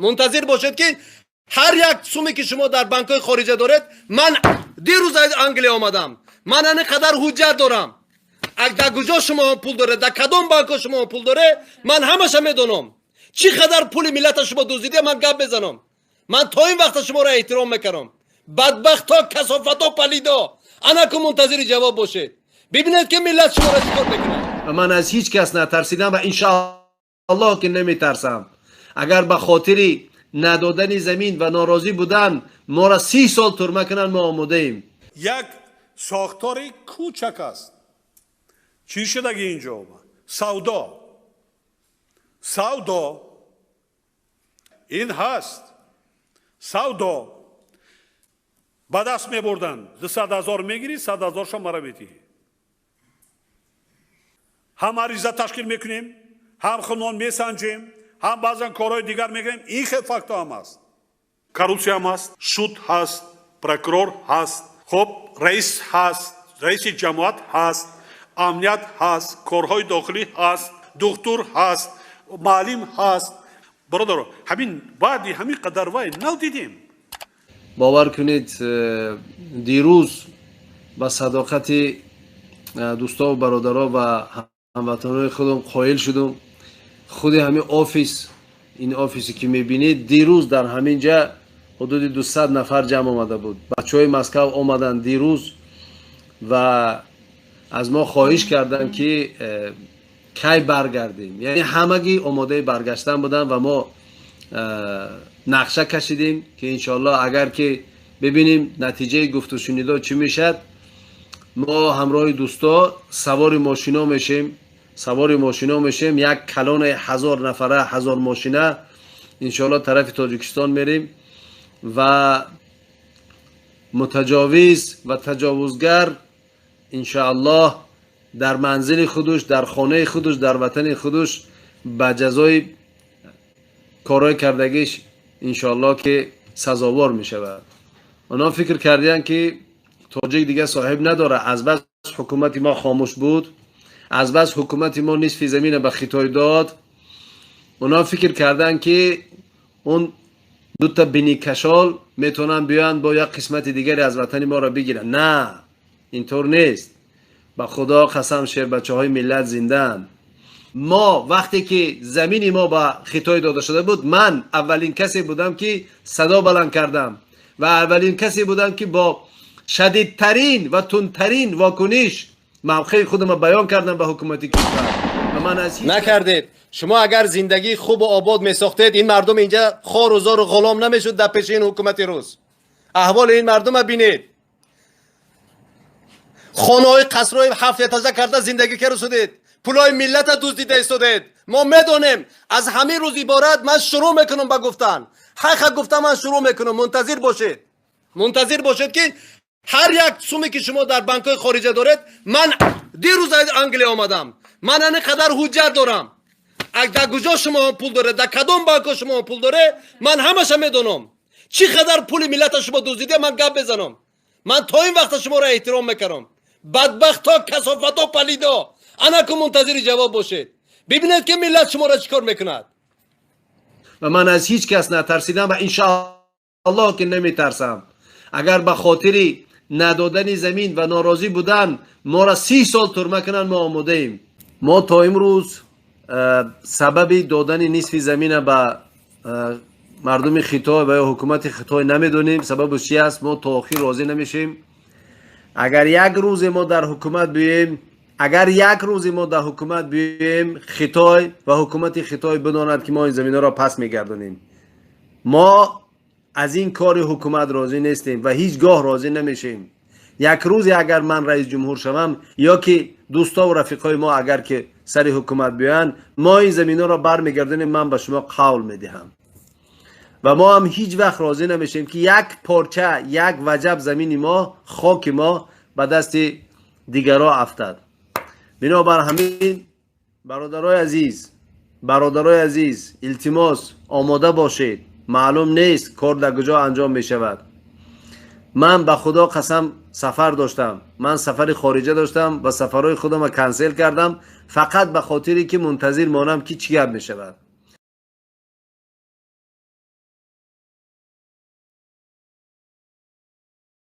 Мунтазир бошед, ки ҳар як суме, ки шумо дар банкҳои хориҷа доред. Ман дирӯз аз Англия омадам, ман ани қадар ҳуҷҷат дорам. Дар куҷо шумо пул доред, дар кадом банкҳо шумо пул доре, ман ҳамаша медонам. Чӣ қадар пули миллата шумо дуздиде, ман гап мезанам. Ман то ин вақта шуморо эҳтиром мекунам. Бадбахто, касофато, палидо, анаку мунтазири ҷавоб бошед. Бибинед, ки миллат шуморо чӣ кор мекунад. Ва ман аз ҳеҷ кас натарсидам ва иншааллоҳ, ки наметарсам. Агар ба хотири надодани замин ва норозӣ будан моро 30 сол турма кунанд, мо омодаем. Як сохтори кӯчак аст. Чӣ шудаги инҷо? Савдо, савдо ин ҳаст. Савдо ба даст мебурданд. 200 000 мегирӣ, 100 000-ша мара медиҳӣ. Ҳам ариза ташкил мекунем, ҳам хунон месанҷем, ҳам баъзан корҳои дигар мекунем. Ин хел фактҳо ҳам аст, коррупсия ҳам аст, суд ҳаст, прокурор ҳаст, хоб, раис ҳаст, раиси ҷамоат ҳаст, амният ҳаст, корҳои дохилӣ ҳаст, духтур ҳаст, маълим ҳаст. Бародаро, ҳамин баъди ҳамин қадар вай нав дидем. Бовар кунед, дирӯз ба садоқати дӯстову бародаро ва ҳамватанои худам қоил шудум. Худи ҳамин офис, ин офисе, ки мебинед, дирӯз дар ҳамин ҷа ҳудуди 200 нафар ҷамъ омада буд. Бачаҳои Москав омаданд дирӯз ва аз мо хоҳиш карданд, ки кай баргардем. Яъне ҳамагӣ омодаи баргаштан буданд ва мо нақша кашидем, ки иншоаллоҳ, агар ки бибинем натиҷаи гуфтушунидо чӣ мешавад, мо ҳамроҳи дӯсто савори мошино мешем, савори мошино мешем, як калонаи 1000 нафара, 1000 мошина, иншоаллоҳ, тарафи Тоҷикистон мерем ва мутаҷовиз ва таҷовузгар, иншоаллоҳ, дар манзили худуш, дар хонаи худуш, дар ватани худуш ба ҷазои корҳои кардагиш, иншоаллоҳ, ки сазовор мешавад. Онҳо фикр кардиянд, ки тоҷик дигар соҳиб надорад. Аз бас ҳукумати мо хомӯш буд, аз бас ҳукумати мо нисфи замина ба Хитой дод, онҳо фикр карданд, ки он дута биникашол метавонанд биёянд, бо як қисмати дигаре аз ватани моро бигиранд. На, интур нест. Ба Худо қасам, шербачаҳои миллат зиндаанд. Мо вақте ки замини мо ба Хитой дода шуда буд, ман аввалин касе будам, ки садо баланд кардам, ва аввалин касе будам, ки бо шадидтарин ва тундтарин вокуниш мавқеи худамро баён кардам ба ҳукумати кишвар ва ман аз ҳеҷ Накардед. Шумо агар зиндагии хубу обод месохтед, ин мардум инҷа хору зору ғулом намешуд дар пеши ин ҳукумати рӯз. Аҳволи ин мардума бинед. Хонаҳои қасрҳои ҳафтэтажа карда зиндагӣ карда шудед, пулҳои миллата дуздида истодед. Мо медонем. Аз ҳамин рӯз иборат ман шурӯъ мекунам ба гуфтан. Ҳақа гуфта ман шурӯъ мекунам. Мунтазир бошед, мунтазир бошед, ки ҳар як суме, ки шумо дар банкҳои хориҷа доред. Ман дирӯз аз Англия омадам, ман ани қадар ҳуҷҷат дорам. Дар куҷо шумо пул доред, дар кадом банкҳо шумо пул доре, ман ҳамаша медонам. Чӣ қадар пули миллата шумо дуздиде, ман гап мезанам. Ман то ин вақта шуморо эҳтиром мекунам. Бадбахто, касофато, палидо, анаку мунтазири ҷавоб бошед. Бибинед, ки миллат шуморо чӣ кор мекунад. Ва ман аз ҳеҷ кас натарсидам ва иншааллоҳ, ки наметарсам. Агар ба хотири надодани замин ва норозӣ будан моро 30 сол турма кунанд, мо омодаем. Мо то имрӯз сабаби додани нисфи замина ба мардуми Хитой ва ё ҳукумати Хитой намедонем. Сабабаш чи аст? Мо то охир розӣ намешем. Агар як рӯзе мо дар ҳукумат биёем, агар як рӯзе мо дар ҳукумат биёем, Хитой ва ҳукумати Хитой бидонад, ки мо ин заминаро пас мегардонем. Мо аз ин кори ҳукумат розӣ нестем ва ҳеҷ гоҳ розӣ намешем. Як рӯзе агар ман раис ҷумҳур шавам ё ки дӯстову рафиқҳои мо агар ки сари ҳукумат биёянд, мо ин заминаро бармегардонем, ман ба шумо қавл медиҳам. Ва мо ҳам ҳеҷ вақт розӣ намешем, ки як порча, як ваҷаб замини мо, хоки мо ба дасти дигаро афтад. Бинобар ҳамин, бародарои азиз, бародарои азиз, илтимос, омода бошед. Маълум нест, кор дар куҷо анҷом мешавад. Ман ба Худо қасам, сафар доштам, ман сафари хориҷа доштам ва сафарҳои худамро cancel кардам, фақат ба хотире ки мунтазир монам, ки чӣ гап мешавад.